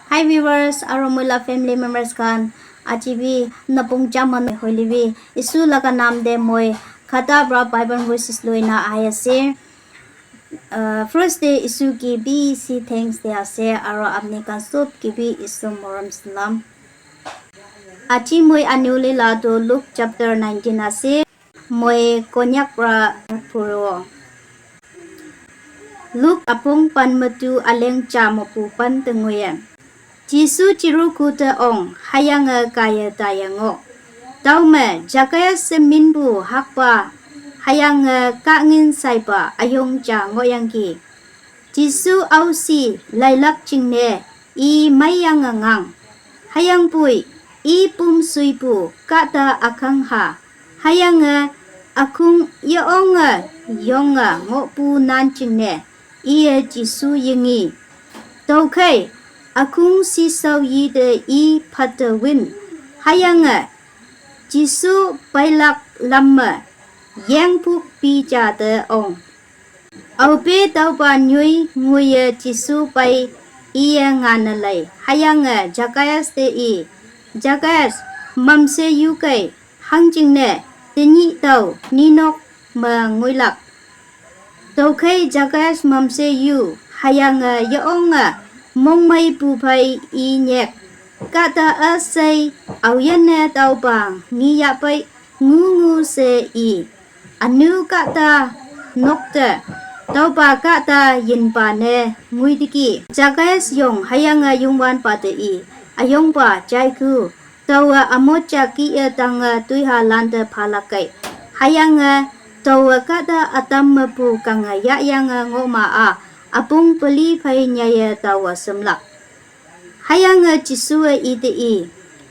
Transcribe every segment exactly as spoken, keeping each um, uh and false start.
Hi viewers, aro moi la family members khan, aji bi napong jama na hoile bi, Isu laga nam de moi khata pra Bible verses loina ahi ase. Uh, first day Isu ki bisi thanks de ase, aro apni khan sob ki bi Isu morom salam. Aji moi aniwole la toh Luke chapter nineteen ase. Moi Konyak pra puro. Luke apong pan matu aleng cha mopu pan tengoye. Jisu chiru ku te ong, hayange kaya tayango. Taume, Zacchaeus se minbu hakpa, hayange kangin saipa ayong cha ngoyangki. Jisu ausi lailak chingne, i mayang ngang. Hayang pui, i pum suipu, kata akang ha. Hayange, akung yaonge, yonge, ngopu nan chingne, iye Jisu yengi. Taukhei, akung si sau yi de i pata win. Hayange, Jisu pailak lamme, yengpuk pi cha de ong. Aupe taupa nyui nguye Jisu pai iye ngana lai. Hayange Zacchaeus te i. Zacchaeus, mamse yu kai, hangjingne, teni tau, ninok ma nguilak. Taukhei Zacchaeus mamse yu, hayange yaonge, mongmai pu pai i nyek. Kata asai, auyane taupa, ngi yapai, ngu ngu se i. Anu kata nokte, taupa kata yinpa ne nguidiki. Zacchaeus yong hayange yungwan pa te i. Ayongpa jaiku, tawa amocha ki e tanga tuiha lante phalakai. Hayange, tawa kata atam mapu kanga yayange ngoma a, apung peli phai nyaye tawa semlak. Hayange Jisu e ite i,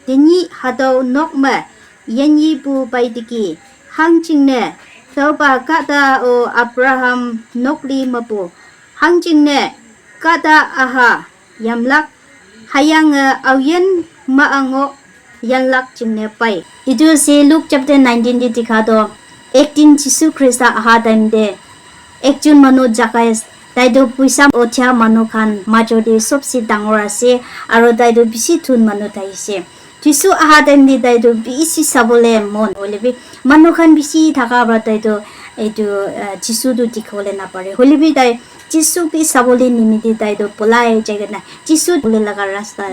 teni hatau nok me, yenyi pu paitiki, hangchingne, taupa kata o Abraham nokli mapu, hangchingne, kata aha, yamlak, hayange auyen ma ango, yanlak chingne pai. Itu ase Luke chapter nineteen te dikha toh, ekdin Jisu Krista aha time te, ekjon manu Zacchaeus, tai toh puisa uthia manu khan major te sobse dangor ase, aro tai toh bishi thun manu tai ase. Jisu aha time te tai toh bishi sabole mon hoile bi manu khan bishi thaka pra tai toh etu, uh, Jisu toh dikhibole napare. Hoile bi tai Jisu bi sabole nimite tai toh polai jai kena Jisu bole laga rasta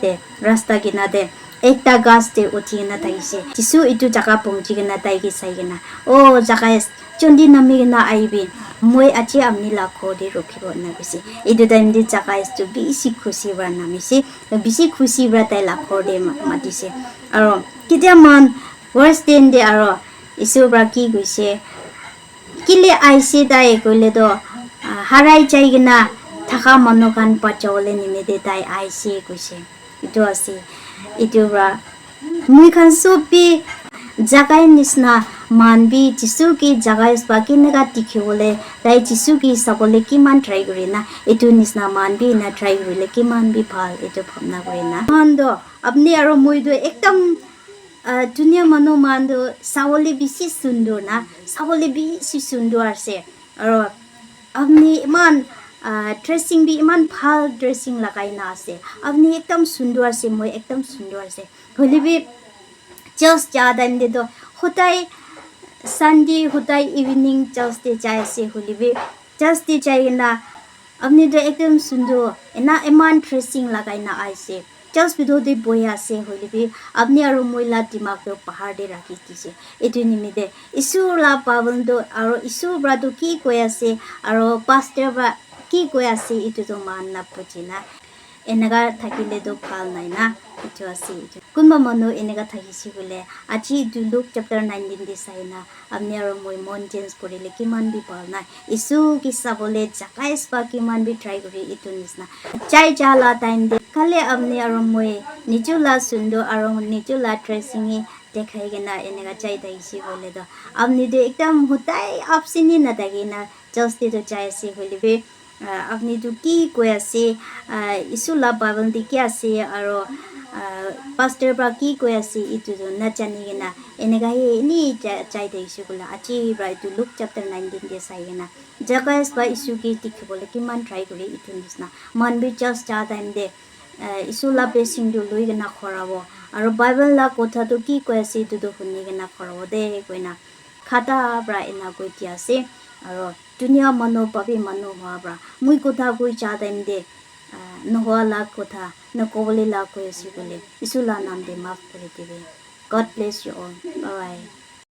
te, rasta kina te ekta ghas te uthi kena thakise. Jisu etu jaga pongchi kena tai ke sai kena, "Oh, Zacchaeus, jondi nami kena aibi, moi aji amni la ghor te rukhibo," ena koise. Etu time te Zacchaeus tu bishi khushi para namise, bishi khushi para tai la ghor te ma-, matise. Aro ketia man worst time te aro Isor para ki koise, kile aise tai koile toh, ah, harai jai kena thaka manu khan bachawole nimite tai aise koise. Etu ase. Etu para moi khan sob bi Zacchaeus nisna man bi Jisu ki Zacchaeus pa kineka dikhibole, tai Jisu ki sabole kiman try kuri na, etu nisna man bi ena try kurile kiman bi bhal, etu bhabna kuri na. Mohan toh apni aro moi toh ekdam, ah, dunia manu mohan toh sabole bishi sundur na, sabole bishi sundur ase. Aro apni iman, ah, dressing bi iman bhal dressing lagai na ase. Apni ekdam sundur ase, moi ekdam sundur ase. Hoile bi church ja time te toh hodai Sunday, hodai evening church te jai ase. Hoile bi church te jai kena apni toh ekdam sundur, ena iman dressing lagai na aise. Church bithor te bohi ase, hoile bi apni aro moi la dimag toh bahar te rakhi dise. Etu nimite Isor la Bible toh aro Isor para toh ki koi ase, aro pastor para ki koi ase, etu toh mohan na buji na. Eneka thakile toh bhal nai na. Etu ase etu. Kunba manu eneka thakise koile, aji etu Luke chapter nineteen te sai na, apni aro moi mon change kurile kiman bi bhal na. Isu ki sabole Zacchaeus pa kiman bi try kuri etu nisna. Jai ja la time te, khale apni aro moi niju la sundur aro niju la dressing hi dekhai kena eneka jai thakise koile toh, apni toh ekdam hodai absent hi nathaki na, church te toh jai ase hoile bi, ah, apni tu ki koi ase, ah, Isu la Bible te ki ase, aro, ah, pastor para ki koi ase, etu tu najani kena eneka he eni ja-, jai thakise koile, aji para etu Luke chapter nineteen te sai kena, Zacchaeus pa Isu ki dikhibole kiman try kuri etu nisna. Mohan bi church ja time te, eh, Isu la blessing tu lui kena khorabo. Aro Bible la kotha tu ki koi ase, etu tu huni kena khorabo de, koina khata pra ena koi dia ase. Aro dunia manu, papi manu hoa pra moi kotha koi ja time de, ah, nohoa la kotha, nakobole la koi ase koile, Isu la nam de maaf kuri dibi. God bless you all. Bye bye.